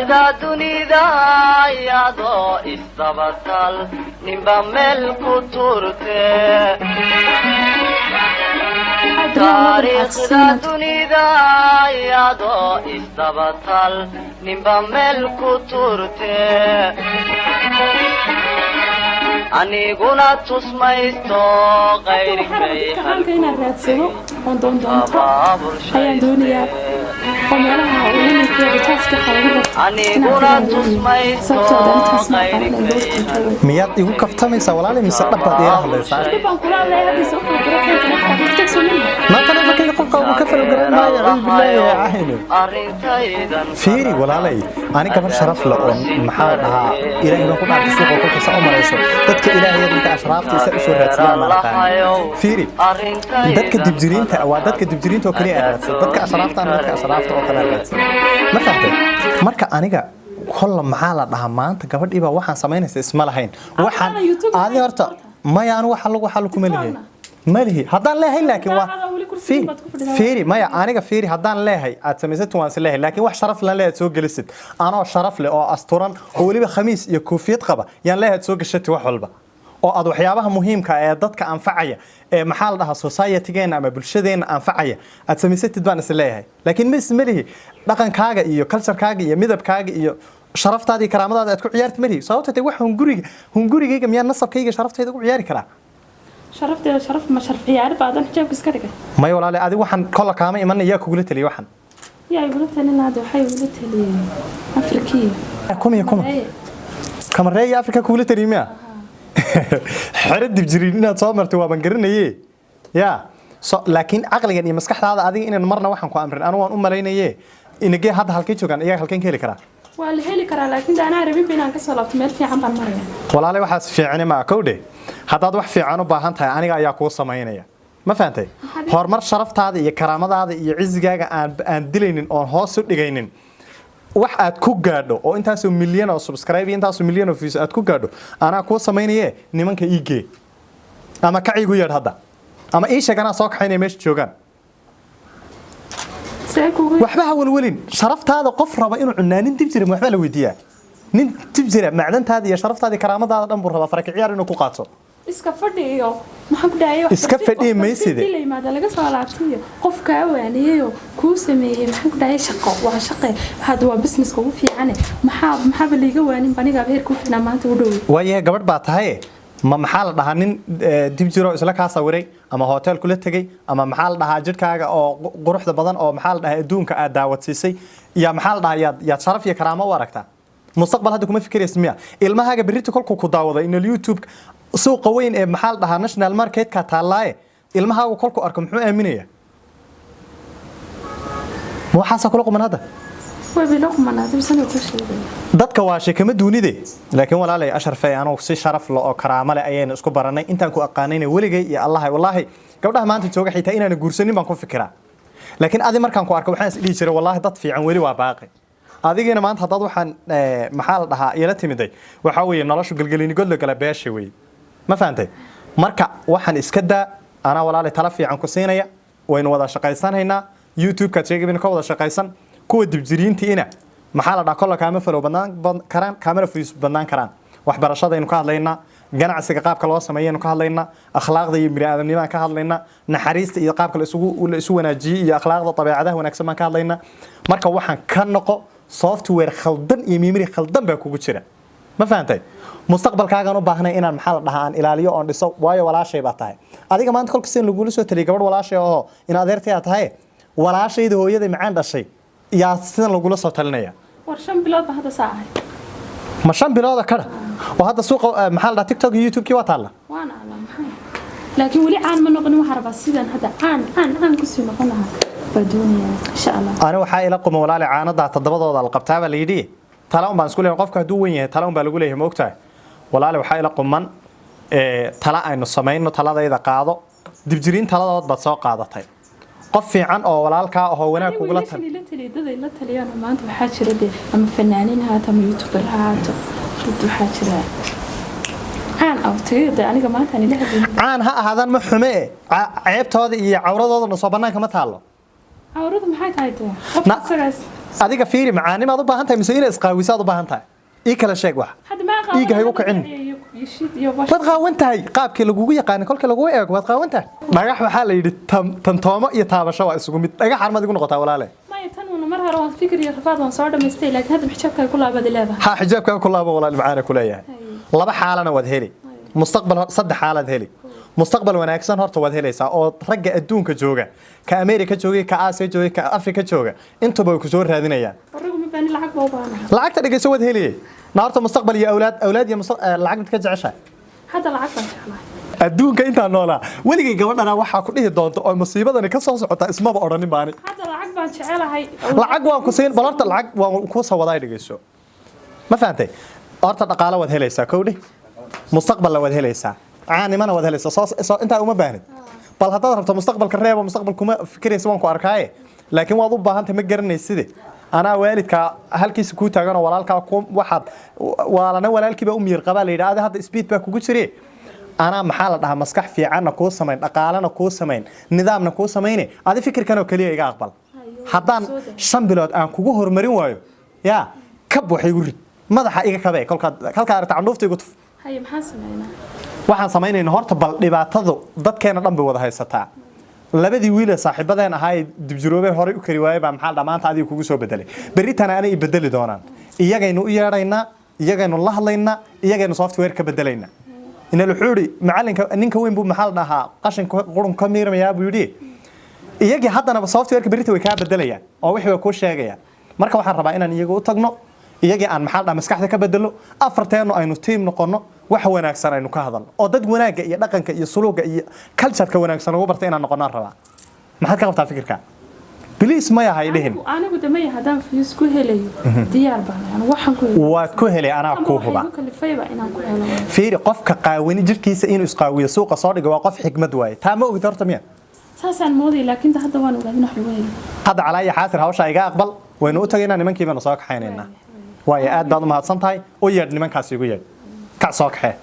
Taariikhda dunida iyadoo isdabatal, ninba meel ku turte. Taariikhda dunida iyadoo isdabatal, ninba meel ku turte. Aniguna tusmaysto. Waxaan rabaa dadka caanka inaan raadsado oon doondoonto ayaan doonayaa, oo meelaha wiilinkeeda jaaska waxa lagu barto Aniguna inaan doonaya, sababtoo ah intaas ma aqaan inaan doortan joogo. Miyaad igu kaftamaysaa, walaali, mise dhabbaad iila hadlaysaa? Dhib baan kula hadlaya. Hadda soo falgara kan telefoonka TikTok soo mali. Ma taleefankayga qofka ugu ka falgaran maayo, acuudu billaahi cahino. Arrintaydan Fiiri, walaalay, ani gabar sharaf leh oo, maxaa la dhahaa, Ilaahay baan ku dhaartay, suuqa kolka saa u marayso, dadka Ilaahay, dadka ashraaftiisa u soo raadsadaan maan aqaan. Fiiri, dadka dibjiriinta waa dadka dibjiriinta oo kaliya aan raadsado, dadka ashraafta ana dadka ashraafta oo kale aan raadsado, ma fahamtay? Marka aniga kolla, maxaa la dhahaa, maanta gabadhii baa waxaan samaynaysa isma lahayn waxaan Adana YouTube adi horta maya, anu waxa lagu waxa kuma lihi, malihi. Haddaan leeyahay laakiin waa Daacada weli kursiga fiiri baad ku fadhidaa. Fiiri, maya, aniga fiiri, haddaan leeyahay aad samaysatid waan is leeyahay, laakiin wax sharaf lan leeyahay aad soo gelisid, anoo sharaf leh oo asturan oo weliba khamiis iyo koofiyad qaba yaan leeyahay aad soo gashatid wax walba oo aad waxyaabaha muhiimka ah ee dadka anfacaya ee, maxaa la dhahaa, society-geena ama bulshadeena anfacaya aad samaysatid baan is leeyahay. Laakiin ma ismalihi dhaqankaaga iyo culture-kaaga iyo midabkaaga iyo sharaftaada iyo karaamadaada aad ku ciyaarti malihi. Sababta tahay wax hunguriga, hungurigayga miyaa nasabkayga sharaftayda ugu ciyaari karaa? Sharafteeda sharaf ma sharaf ciyaari baadan xijaabka iska dhigay. May walaale, adigu waxaan kolla kaama imanaya. Yaa kugula taliyay waxan? Yaa igula talin lahaa? Waxay igula taliyeen Afrikiya. Kuma iyo kuma? Kamareeya Afrika kugula taliyay miya? Xero dibjiriin inaad soo martay waaban garanaye ya. So laakiin caqligan iyo maskaxdaada adiga inaan marna waxaan ku amrin anu waan u malaynaye. Inagee hadda halkay joogaan iyaga? Halkeen ka heli karaa? Waa la heli karaa, laakiin de anaa rabin ba inaan kasoo laabto. Meel fiican baan maraya. Walaale, waxaas fiicani maa kowdhe. Haddaad wax fiican u baahan tahay, aniga ayaa kuu samaynaya, ma fahantay? Horumar sharaftaada iyo karaamadaada iyo cizigaaga aan dilaynin oon hoos u dhigaynin, wax aad ku gaadho oo intaasoo milyan oo subscribe iyo intaasoo milyan oo views aad ku gaadho anaa kuu samaynaye. Nimanka ii gee ama kacigu yeedh hadda ama ii sheeg, anaa soo kaxaynaya meesha joogaan. See kugu Waxba ha walwalin. Sharaftaada qof raba inuu cunaa, nin dib jira waxba la weydiiyaa? Nin dib jira macdantaada iyo sharaftaada iyo karaamadaada dhan buu rabaa faraka ciyaar inuu ku qaato. Iska fadhi iyo maxaan ku dhahay wax Iska tartiib- fadhi wax mayside. tartiibtii la yimaada laga soo laabtay, qof kaa waaniyeyo kuu sameeyey, maxaan ku dhahay, shaqo waa shaqe hadda, waa businesska ugu fiicane. Maxaaba liiga waanin? Anigaaba heer ku fiicnaa maanta u dhow. Waayahay, gabadh baa tahay, ma maxaa la dhahaa, nin dib jiro isla kaa sawiray ama hotel kula tegey ama, maxaa la dhahaa, jidhkaaga oo quruxda badan oo, maxaa la dhahaa, adduunka aad daawadsiisay yaa, maxaa la dhahaa, yaad sharaf iyo karaamo u aragtaa? Mustaqbal hadda kuma fikiraysid miya? Ilmahaaga berrito kolkuu ku daawada inal YouTube suuqa weyn ee, maxaa la dhahaa, national marketka taallaaye, ilmahaagu kolkuu arko muxuu aaminaya? Ma waxaasaa kula quman hadda? Way bilo qumanaatay bisana ku sheegay. Dadka waa sheekama duunide. Laakiin walaalay Asharfay, anugu si sharaf leh oo karaamo leh ayaynu isku baranay intaan ku aqaanayna weligay iyo Allahay. Wallaahi, gabdhaha maanta jooga xitaa inaana guursanin baan ku fikiraa, laakiin adi markaan ku arko waxaan is dhihi jiray, wallaahi, dad fiican weli waa baaqi. Adigiina maanta haddaad waxaan maxaa la dhahaa, iila timiday, waxaa weeye noloshu gelgelini godla gala beesha weeye, ma fahantay? Marka waxaan iska daa, anaa walaalay tala fiican ku siinaya. Waynu wada shaqaysanhaynaa, YouTube-kaad sheegay baynu ka wada shaqaysan. Kuwa dibjiriintiina, maxaa la dhahaa, kolla kaama follow badnaan karaan, kaamana views badnaan karaan. Waxbarashadaynu ka hadlaynaa, ganacsiga qaabka loo sameeyaynu ka hadlaynaa, akhlaaqda iyo bini'aadamnimadaan ka hadlaynaa, naxariista iyo qaabka la isu wanaajiyey iyo akhlaaqda, dabeecadaha wanaagsan baan ka hadlaynaa. Marka waxaan ka noqo, software khaldan iyo memory khaldan baa kugu jira, ma fahantay? Mustaqbalkaagaan u baahnay inaan, maxaa la dhahaa, aan ilaaliyo oon dhiso, waayo walaashay baa tahay adiga. Maanta kolka sidin lagula soo taliyay gabadh walaashay oo in adeertay aad tahay, walaashayda hooyaday macaan dhashay, yaa sidan lagula soo talinaya? War 5 bilood baa hadda saa ahay. Ma 5 bilooda kada oo hadda suuqa maxaa la dhahaa, TikTok iyo YouTube-kii waa taalla? Waan alla maxay, laakiin weli caan ma noqonin. Waxaan rabaa sidan hadda caan caan caan kusii noqon lahaa baa doonayaa, insha Allah. Ani waxaa ila quma, walaali, caanadaa toddobadooda la qabtaa baa la yidhi. Tala un baan isku leeyahay. Qofka hadduu weyn yahay tala un baa lagu leeyahay, ma ogtahay? Walaali, waxaa ila quman tala aynu samayno. Taladayda qaado. Dibjiriin taladood baad soo qaadatay. Qof fiican oo walaalkaa ahoo wanaag kugula tal Wiilashan ila taliya, dad ay la taliyaan oo maanta waxaa jira dee, ama fanaaniin ha ahaato ama youtuber ha ahaato, dad waxaa jira caan ah oo tagay dee aniga maanta aan ila hadlayn. Caan ha ahaadaan, ma xume e ceebtooda iyo cawradoodana soo bannaanka ma taallo. Cawradu maxay tahay dee? Qof isagaas Adiga fiiri, macaanimaad u baahan tahay mise inaad isqaawisaad u baahan tahay? Ii kala sheeg wax. Hadda ma qaawan. Dhiigga ha igu kicin. Iyo shid iyo wash. Waad qaawan tahay. Qaabkii lagugu yaqaanay kolkii lagugu eego, waad qaawan tahay. Dhagax waxaa la yidhi tantoomo iyo taabasho waa isugu mid. Dhagax armaad igu noqotaa, walaale? Maya, tan uuna mar hore waan fikir iyo rafaad waan soo dhamaystay, laakiin hadda xijaabkaaga ku laabadi leedahay. Ha, xijaabkaa ku laabo, walaal macaana ku leeyahay. Laba xaalana waad heli mustaqbal, saddex xaalaad heli mustaqbal wanaagsan. Horta waad helaysaa oo ragga adduunka jooga, ka America jooga, ka Aasiya jooga, ka Afrika jooga, intuba way ku soo raadinayaan. Raggu ma baani, lacag baa u baahanahay. Lacagta dhegeyso, waad heliye. Na horta mustaqbal iyo awlaad, awlaad iyo lacag mid ka jeceshahay? Hadda lacag baan jeclahay. Adduunka intaan noolaa weligay gabadhana waxaa ku dhihi doonta oo musiibadani ka soo socota ismaba odhanin baani. Hadda lacag baan jecelahay. Lacag waan ku siin. Bal horta lacag waan kuu soo wadaa, dhegeyso. Ma fahantay? Horta dhaqaale waad helaysaa, kowdhi, mustaqbalna waad helaysaa, caanimana waad helaysaa. Soo intaa uma baahnid. Bal haddaad rabto mustaqbalka reebo, mustaqbal kuma fikiraysa, waan ku arkaaye, laakiin waad u baahantay. Ma garanayside, anaa waalidkaa halkiisa kuu taaganoo walaalkaa ku waxaad waalana walaalkiiba u miyir qabaa la yidhi. Adi hadda speed baa kugu jire. Anaa maxaa la dhahaa, maskax fiicanna kuu samayn, dhaqaalena kuu samayn, nidaamna kuu samayne. Adi fikirkan oo keliya iga aqbal. Haddaan 5 bilood aan kugu horumarin waayo, yaa kab wax igu rid, madaxa iga kabee kolkaad halkaa aragta, candhuufta igu tuf. Haye, maxaan sameynaa? Waxaan samaynayna horta, bal dhibaatadu dadkeena dhan bay wada haysataa. Labadii wiil ee saaxiibadeen ahaa ee dibjiroobeen horey u kari waayey baa maxaa la dhahaa, maanta adiga kugu soo bedelay, berritana anay i bedeli doonaan. Iyagaynu u yeedhaynaa, iyagaynu la hadlaynaa, iyagaynu software ka bedelaynaa. Ina wuxuu yidhi macalinka, ninka weyn buu maxaa la dhahaa, qashinka qurun ka miirmayaa buu yidhi. Iyagii haddanaba softwareka berrita way kaa bedelayaan oo wixii way kuu sheegayaan. Marka waxaan rabaa inaan iyaga u tagno, iyagii aan maxaa la dhahaa, maskaxda ka bedelo, afarteennu aynu team noqono, wax wanaagsan aynu ka hadalno oo dad wanaagga iyo dhaqanka iyo suluuga iyo cultureka wanaagsan ugu bartay inaan noqonaan rabaa. Maxaad ka qabtaa fikirka? Please, maya hay dhihin. Anigu de maya, haddaan views ku helayo diyaar baan ahay. Anigu waxaan ku helo. Waad ku helay, anaa Ama ku waxay huba. igu kalifayba inaan ku helo. Fiiri, qofka qaawani jirkiisa inuu isqaawiyo suuqa soo dhigo waa qof xikmad waaye. Taa ma ogid horta miya? Saasaan moodaya, laakiin hadda waan ogaaday in wax lagu helo. Hadda calaa xaasir hawsha iga aqbal. Waynu u tagaynaa nimankii, baynu soo kaxaynaynaa. Waayo, aad baad u mahadsan tahay. U yeedh nimankaas, igu yeedh, kac, soo kaxee.